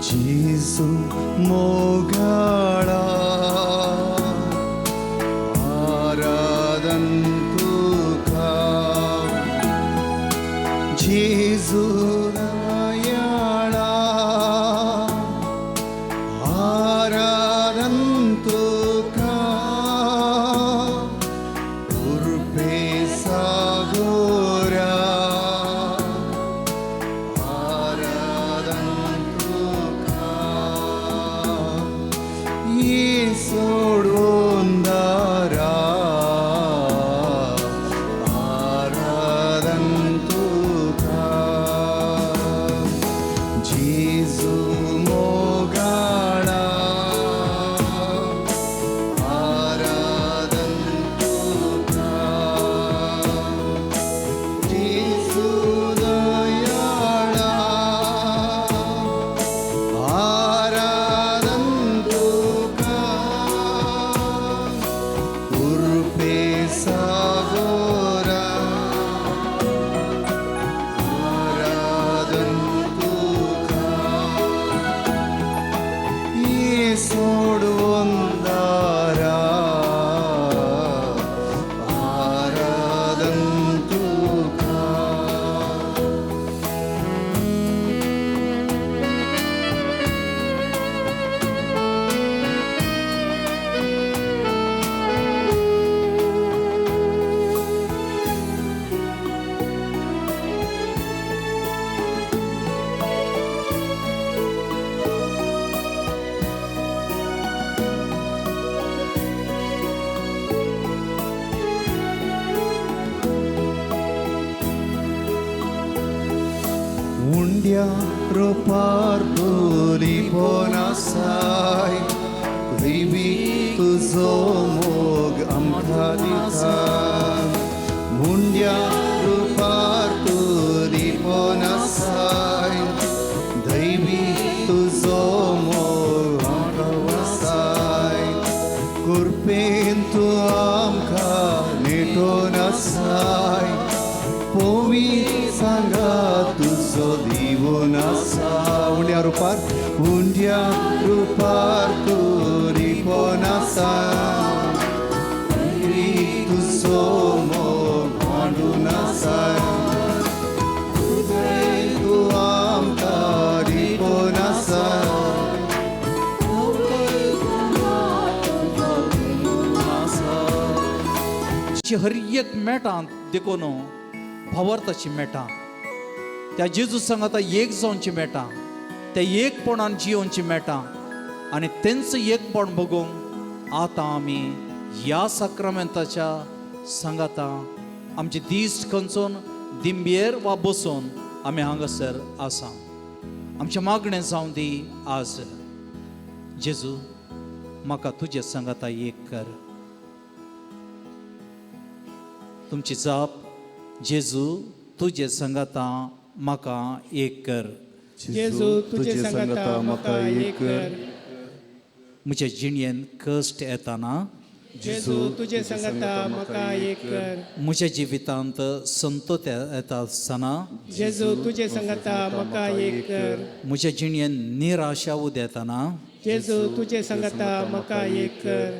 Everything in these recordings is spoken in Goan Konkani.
जेजू मोगाळा आराधन तुका जेजू दयाळा आराधन तुका उर्बे सागोरा आराधन तुका सोडून दारा आराधन तुका जेजू मोगाळा आराधन तुका जेजू दयाळा आराधन तुका उर्बे सागोरा आराधन तुका सोडून दारा आराधन तुका. उंड्या रुपार तुली पोनासाय देवी तुजो मोग आमकां दिता. मुंड्या रुपार तुली पोनासाय दैवी तुजो मोग आमकां वसाय. कुरपेन तूं आमकां नेटोन आसाय पोवी सांगा तुजो दिवून आसा. उंड्या रुपार उंड्या रुपार तूं रिपोन आसा तुजो मोग मांडून आसा. तूं आमकां रिपोन आसा. हर एक मेटां देखून भावार्थाची मेटां त्या जेजू सांगाता एक जावची मेटां त्या एकपणान जियोवची मेटां आनी तेंच एकपण बघूंक आतां आमी ह्या साक्रामेंताच्या सांगाता आमचे दीस खंचून दिंबेर वा बसून आमी हांगासर आसा. आमचें मागणें जावं दी आज जेजू म्हाका तुजे सांगाता एक कर. तुमची जाप जेजू तुजे सांगाता म्हाका एक कर. जेजू तुजे सांगाता म्हाका एक कर. म्हज्या जिणेन कश्ट येताना जेजू तुजे सांगाता म्हाका एक कर. म्हज्या जिवितांत संतोत येता आसतना जेजू तुजे सांगाता म्हाका एक कर. म्हज्या जिणेन निराशा उदेताना जेजू तुजे सांगाता म्हाका एक कर.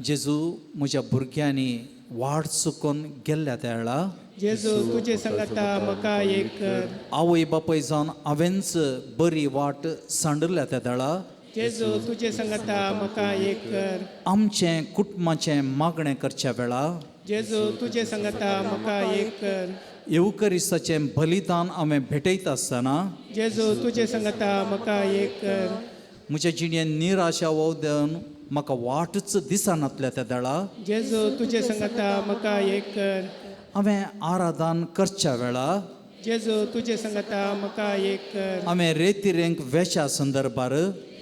जेजू म्हज्या भुरग्यांनी वाट चुकोन गेल्ल्या त्या वेळा जेजू तुजे सांगाता म्हाका एक कर. आवय बापूय जावन हांवेंच बरी वाट सांडल्या त्या वेळा जेजू तुजे सांगाता म्हाका एक कर. आमचें कुटुंबाचें मागणें करच्या वेळा जेजू तुजे सांगाता म्हाका एक कर. येवकरिस्ताचें बलिदान हांवें भेटयता आसतना जेजू तुजे सांगाता म्हाका एक कर. म्हज्या जिणेन निराशा वोवदेवन म्हाका वाटच दिसनातल्या त्या वेळा जेजू तुजे सांगाता म्हाका एक कर. हांवें आराधन करच्या वेळा जेजू तुजे सांगाता म्हाका एक कर. हांवें रेतिरेंक वेच्या संदर्भार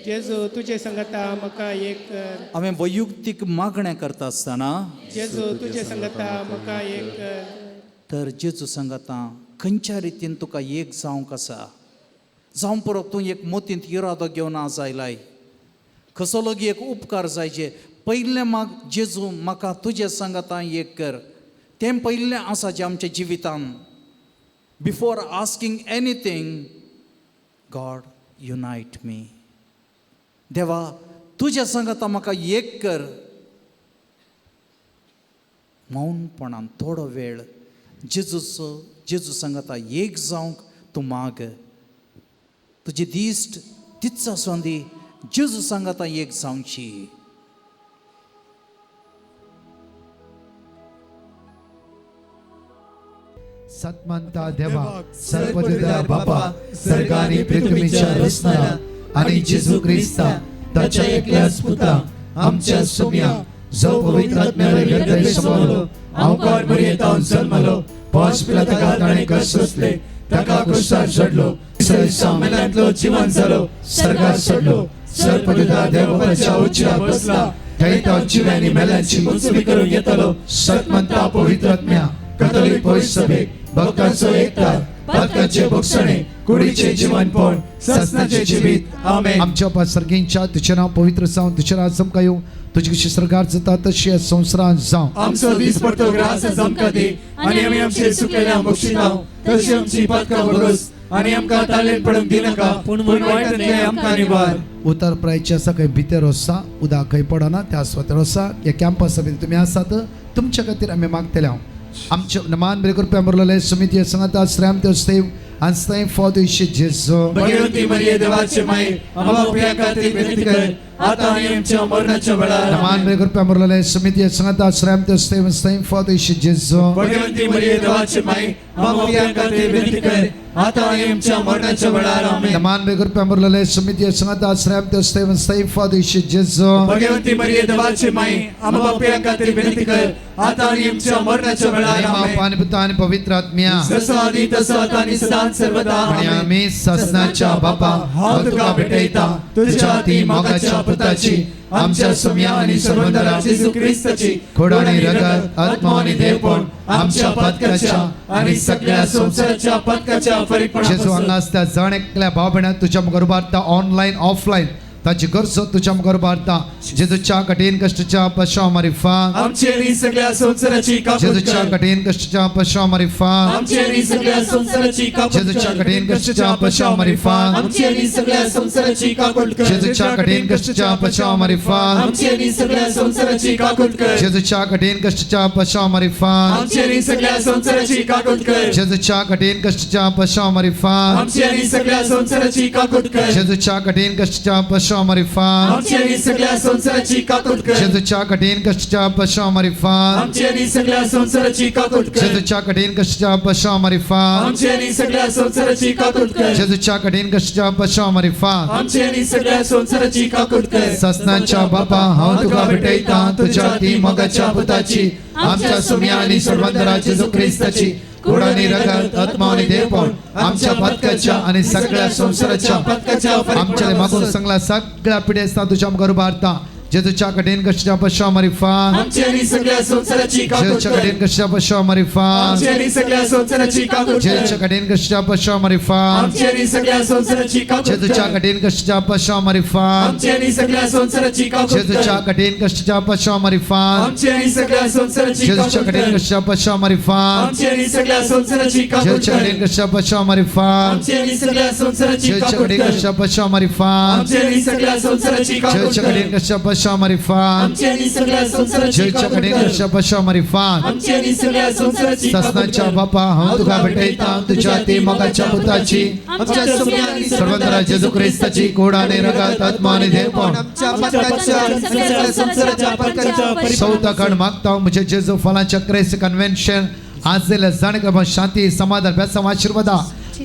जेजू तुजे सांगाता म्हाका एक कर. हांवें वैयुक्तीक मागणें करता आसतना जेजू तुजे सांगाता म्हाका एक कर. तर जेजू सांगाता खंयच्या रितीन तुका एक जावंक आसा जावं पुरो तूं एक मोतींत इरादो घेवन आज आयलाय कसो लोगी एक उपकार जायचे पयलें माग जेजू म्हाका तुजे सांगाता एक कर. तें पयलें आसा जें आमच्या जिवितान. Before asking anything, God unite me. देवा तुज्या सांगाता म्हाका एक कर. मौनपणान थोडो वेळ जेजूचो जेजू सांगाता एक जावंक तूं माग. तुजी दिश्ट तीच आसूं दी, जेजू सांगाता एक जावची. सतमंता देवा सर्वदिदार बापा सर्गानी पृथ्वीच्या रचणारा आणि जेजू ख्रिस्ता ताच्या एकल्याच पुता आमच्या सोम्या जो पवित्र आत्म्याला गर्भे समवलो अवकार मरियेतावन जन्मलो पांच पिला ताणें कश्ट सोंसले ताका क्रुसार चडलो तिसऱ्या दिसा मेल्यांतलो जिवन जालो सर्गार चडलो सर्वदिदार देवाच्या उच्चार बसला थंय तो जिव्यांनी मेल्यांची मुंचवी करून येतलो. सतमंता पवित्र आत्म्या कथोलिक पवित्र सभेक भक्तांचो एकता पातकांचे भोगसणे कुडीचे जीवनपण ससनाचे जिवीत. आमेन. आमच्या बापा सर्गींच्या तुझें नांव पवित्र जावं, तुझें राज आमकां येवं, तुजी कशी सरकार जाता तशी ह्या संवसारांत जावं. आमचो दीस पडतो ग्रास आमकां दी आनी आमी आमचे चुकलेल्या बक्षिताव तशी आमची पातकां भरोस आनी आमकां तालेन पडूंक दिनाका पूण वायटांतलें आमकां निवार. उतर प्रायचे आसा खंय भितर आसा, उदक खंय पडना त्या सुवातेर आसा. ह्या कॅम्पसा भितर तुमी आसात, तुमच्या खातीर आमी मागतले हांव. आमचे मान बरे कृपया मुरलेले समिती सांगता श्रेम त्यो सेव आनी फॉद जेजू. भगवती मरिये देवाचे माई आम्हा प्रिया खातीर विनंती कर आता आनी आमच्या मरणाच्या वेळार. मान बरे कृपया मुरलेले समिती सांगता श्रेम त्यो सेव आनी फॉद जेजू. भगवती मरिये देवाचे माई आम्हा प्रिया खातीर विनंती कर आता आनी आमच्या मरणाच्या वेळार. आमेन. मान बरे कृपया मुरलेले समिती सांगता श्रेम त्यो सेव आनी फॉद जेजू. भगवती मरिये देवाचे माई आम्हा प्रिया खातीर विनंती कर आता आनी आमच्या मरणाच्या वेळार. आमेन. पाणी पुता आणि पवित्र आत्म्या जसं आधी तसं आता आणि सदा सर्वदा. आणि आमेन. आम्ही ससनाच्या बापा हांव तुका भेटयता तुझ्या ती मोगाच्या पुताची आमच्या सुम्या आणि सर्वंदरा जेजू ख्रिस्ताची खोड आणि रगत, आत्मा आणि देवपण आमच्या पातकाच्या आणि सगळ्या संसाराच्या पातकाच्या जेजू फरीकपणापासून हांगा आसता जण एकल्या भाव भयणां तुज्या मुखार उबारता, ऑनलायन ऑफलायन ताची गरज तुज्या मुखार उबारता. जेजूच्या कठीण कश्टच्या पशा मारिफा आमची आणि सगळ्या संसाराची काकूत जेजूच्या कर. कठीण कश्टच्या पशा मारिफा आमची आणि सगळ्या संसाराची काकूत जेजूच्या कर. कठीण कश्टच्या पशा मारिफा आमची आणि सगळ्या संसाराची काकूत कर. जेजूच्या कठीण कश्टच्या पशा मारिफा आमची आणि सगळ्या संसाराची काकूत कर. जेजूच्या कठीण कश्टच्या पशा मारिफा आमची आणि सगळ्या संसाराची काकूत कर. जेजूच्या कठीण कश्टच्या पशा मारिफा आमची आणि सगळ्या संसाराची काकूत कर. जेजूच्या कठीण कश्टच्या पशा मारिफा आमची आणि सगळ्या संसाराची काकूत कर. जेजूच्या कठीण कश्टच्या पशा मारिफा आमची आणि सगळ्या संसाराची काकूत कर. जेजूच्या कठीण कश्टच्या पशा मारिफा आमची आणि सगळ्या संसाराची काकूत कर. जेजूच्या कठीण कश्टच्या पशा मारिफा आमची आणि सगळ्या संसाराची काकूत कर. ससनाच्या बापा हांव तुका भेटयता तुझ्या ती मोगाच्या पुताची आमच्या सुम्या आणि सर्वंदरा जेजू ख्रिस्ताची गोड आणि रगत आत्मा आणि देवपण आमच्या पातकाच्या आणि सगळ्या संसाराच्या पातकाच्या आमच्या मागून सांगला सगळ्या पिढ्या तुझ्या मुखार उबारता. जेजूच्या कठीण कश्टच्या पशा मारिफा आमची आणि सगळ्या संसाराची काकूत जेजूच्या कर. कठीण कश्टच्या पशा मारिफा आमची आणि सगळ्या संसाराची काकूत कर. जेजूच्या कठीण कश्टच्या पशा मारिफा आमची आणि सगळ्या संसाराची काकूत जेजूच्या कर. कठीण कश्टच्या पशा मारिफा आमची आणि सगळ्या संसाराची काकूत जेजूच्या कर. कठीण कश्टच्या पशा मारिफा आमची आणि सगळ्या संसाराची जेजूच्या काकूत कठीण कर. कश्टच्या पशा मारिफा आमची आणि सगळ्या संसाराची काकूत जेजूच्या कर. कठीण कश्टच्या पशा मारिफा आमची आणि सगळ्या संसाराची जेजूच्या काकूत कठीण कर. कश्टच्या पशा मारिफा आमची आणि सगळ्या संसाराची काकूत जेजूच्या कर. कठीण कश्टच्या पशा मारिफा आमची आणि सगळ्या संसाराची जेजूच्या काकूत कठीण कर. कश्टच्या पशा मारिफा आमची आणि सगळ्या संसाराची काकूत ससनाच्या कर. बापा हांव तुका भेटयता तुझ्या ती मोगाच्या पुताची आमच्या सुम्या आणि सर्वंदरा जेजू ख्रिस्ताची कोड आणि रगत आत्मा आणि देवपण आमच्या पातकाच्या आणि सगळ्या संसाराच्या पातकाच्या चौथा खंड मागता म्हणजे जेजू फलाच्या क्रेस कन्व्हेन्शन आज दिल्या जाणेकर शांती समाधान बेसम आशीर्वादा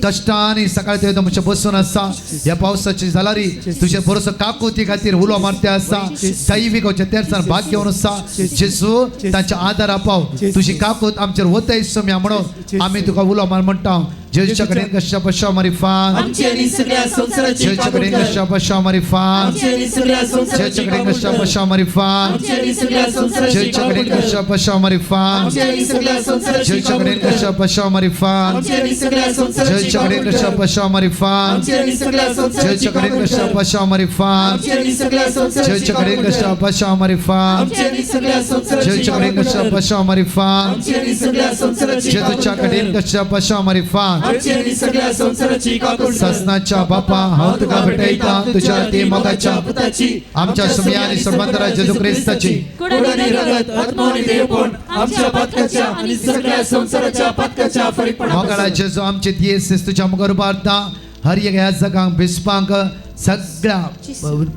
कष्टाने सकाळी ते तुमच्या बसून आसा. ह्या पावसाची जालारी तुझे बरोसो काकुती खातीर उलो मारते आसा. दैवीक तेरसान भाग घेवन आसा. जेजू तांच्या आदारा पाव तुझी काकूत आमचेर वतय सम्या म्हणून आमी तुका उलो मार म्हणटा. जेजूच्या कडेन कश्या पशा मारिफा आमची आणि सगळ्या संसाराची जेजूच्या काकूत कडेन कर. कश्या पशा मारिफा आमची आणि सगळ्या संसाराची जेजूच्या कडेन काकूत कश्या कर. पशा मारिफा आमची आणि सगळ्या संसाराची जेजूच्या काकूत कडेन कर. कश्या पशा मारिफा आमची आणि सगळ्या संसाराची जेजूच्या काकूत कडेन कर. कश्या पशा मारिफा आमची आणि सगळ्या संसाराची जेजूच्या कडेन काकूत कश्या कर. पशा मारिफा आमची आणि सगळ्या संसाराची जेजूच्या कडेन काकूत कश्या कर. पशा मारिफा आमची आणि सगळ्या संसाराची जेजूच्या कडेन काकूत कश्या कर. पशा मारिफा आमची आणि सगळ्या संसाराची जेजूच्या कडेन काकूत कश्या कर. पशा मारिफा आमची आणि सगळ्या संसाराची जेजूच्या काकूत कडेन कर. कश्या पशा मारिफा आमची आनी सगळ्या संवसाराची काकूट कर. ससनाच्या बापा, हांव तुका भेटयता तुझ्या ती मोगाच्या पुताची, आमच्या सुमया आनी सर्वंतरा जेजू क्रिस्ताची कोड आनी रगत, आत्मो आनी देवपण आमच्या पातकाच्या आनी सगळ्या संवसाराच्या पातकाच्या फरीकपणा मोगाळा जेजू, आमचे दियेस तुझ्या मुखार उबारता. हर एक ह्या जगांक बिस्पांक सगळ्या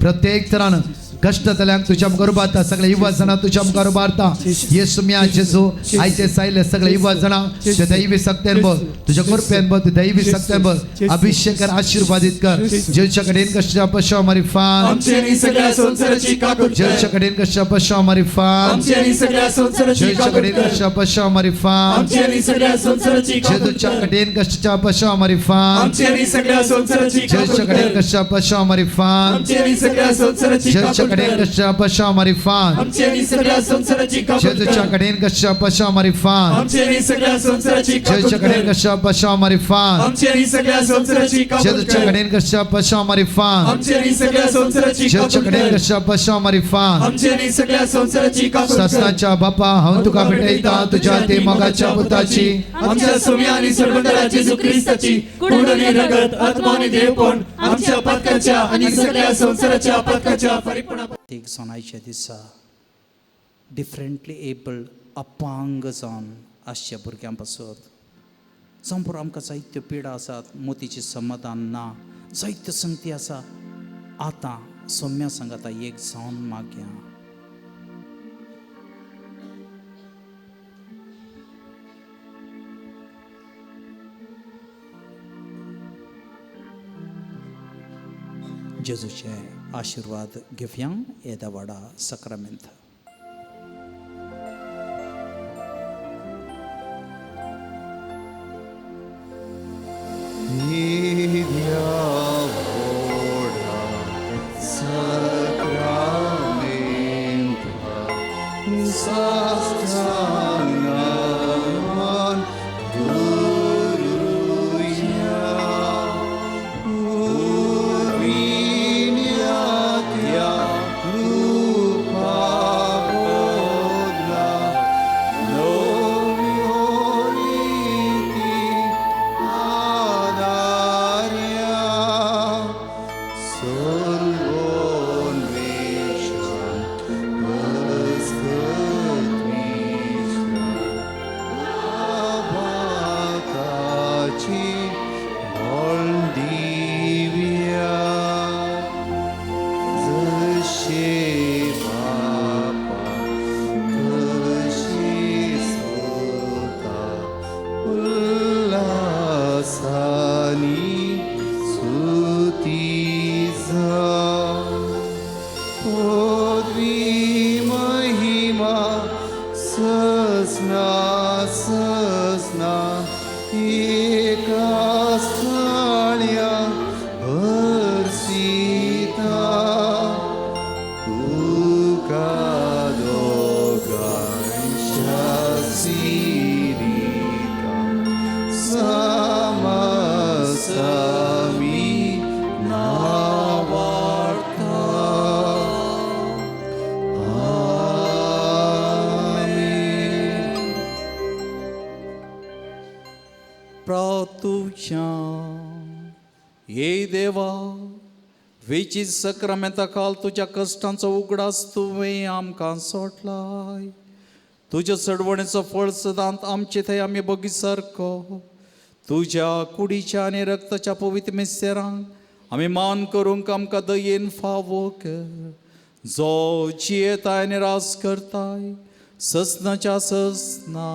प्रत्येक तरान कश्ट जाल्यांक तुझ्या मुखार उबारता. सगळे युवा जाणां तुझ्या मुखार उबारता. येसू म्या जेजू, आयचे सायले सगळे युवा जाणां ते दैवी सक्तेन बोल, तुझ्या कृपेन बोल, ते दैवी सक्तेन बोल, अभिषेक कर, आशीर्वादित कर. जेजूच्या कडेन कश्ट पशा मारिफान. आमची आनी सगळ्या संवसाराची काकूट कर. जेजूच्या कडेन कश्ट पशा मारिफान. आमची आनी सगळ्या संवसाराची जेजूच्या काकूट कडेन कर. कश्ट पशा मारिफान. आमची आनी सगळ्या संवसाराची काकूट जेजूच्या कर. कडेन कश्ट पशा मारिफान. आमची आनी सगळ्या संवसाराची काकूट जेजूच्या कडेन कर. कश्ट पशा मारिफान. आमची आनी सगळ्या संवसाराची जेजूच्या काकूट कडेन कर. कश्ट पशा मारिफान. आमची आनी सगळ्या संवसाराची काकूट जेजूच्या कर. कडेन कश्ट पशा मारिफान. आमची आनी सगळ्या संवसाराची काकूट जेजूच्या कडेन कर. कश्ट पशा मारिफान. आमची आनी सगळ्या संवसाराची काकूट जेजूच्या कर. कडेन कश्ट पशा मारिफान. आमची आनी सगळ्या संवसाराची जेजूच्या काकूट कडेन कर. कश्ट पशा मारिफान. आमची आनी सगळ्या संवसाराची काकूट कर. ससनाच्या बापा, हांव तुका भेटयता तुझ्या ते मोगाच्या पुताची, आमच्या सोम्या आनी सर्वंतरा जेजू क्रिस्ताची कोड आनी रगत, आत्मो आनी देवपण आमच्या पातकाच्या आनी सगळ्या संवसाराच्या पातकाच्या फरीकपणा. एक जावन आयच्या दिसा डिफरंटली एबल्ड अपंग जावन आसच्या भुरग्यां पासत जावं पुरो, आमकां जायत्यो पिडा आसात, मोतीचें समाधान ना, जायत्यो संगती आसा. आतां सोम्या सांगाता एक जावन मागया. जेजूचे आशिर्वाद घेवया येदा वाडा सक्रामेंत. प्रातुच्या हे देवा, वेची सक्रामेंता काल तुज्या कश्टांचो उगडास तुवें आमकां सोडलाय. तुज्या चडवणेचो फळ सदांत आमचे थंय आमी बगी सारको. तुज्या कुडीच्या आनी रक्ताच्या पवित्र मिस्तेरांक आमी मान करूंक आमकां दयेन फावो कर, जो जियेताय आनी रास करताय ससनाच्या ससना.